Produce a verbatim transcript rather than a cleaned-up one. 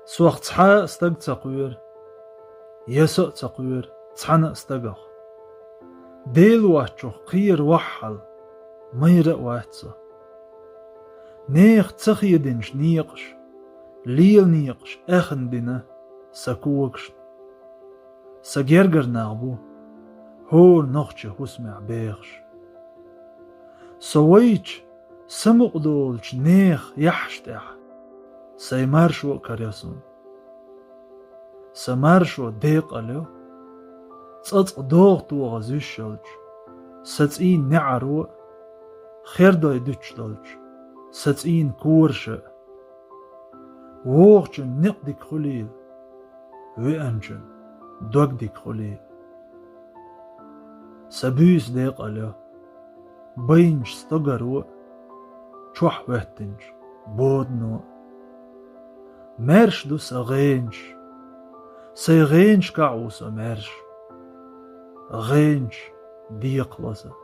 Сох цхьа а стаг ца кхоьру, я со а ца кхоьру цхьана а стагах. Дела воцчух кхера ваххьал, майра а вац со. Нехан ца хединчу некъаш, лела некъаш эхна дина сан когашна. Сан гергара нах бу хӀора нохчийн хӀусамехь бехаш. Со вайчу самукъа долчу нехан яххьаш тӀехь сайн маршо а карайо суна. Сан маршо декъал йо, цӀацкъа догӀа тогӀаза йиш йолчу сан цӀийнан неӀаро а, хердой дуьтуш долчу сан цӀийнан кораша а. Вохучун некъ дика хуьлийла, веанчун дог дика хуьлийла. Сан буьйса декъал йо, байначу стогаро а, чохь хӀоьттинчу бодано а. Маьрша ду сан гӀенаш, сайн гӀенашкахь а ву со маьрша. ГӀенаш декхало сан.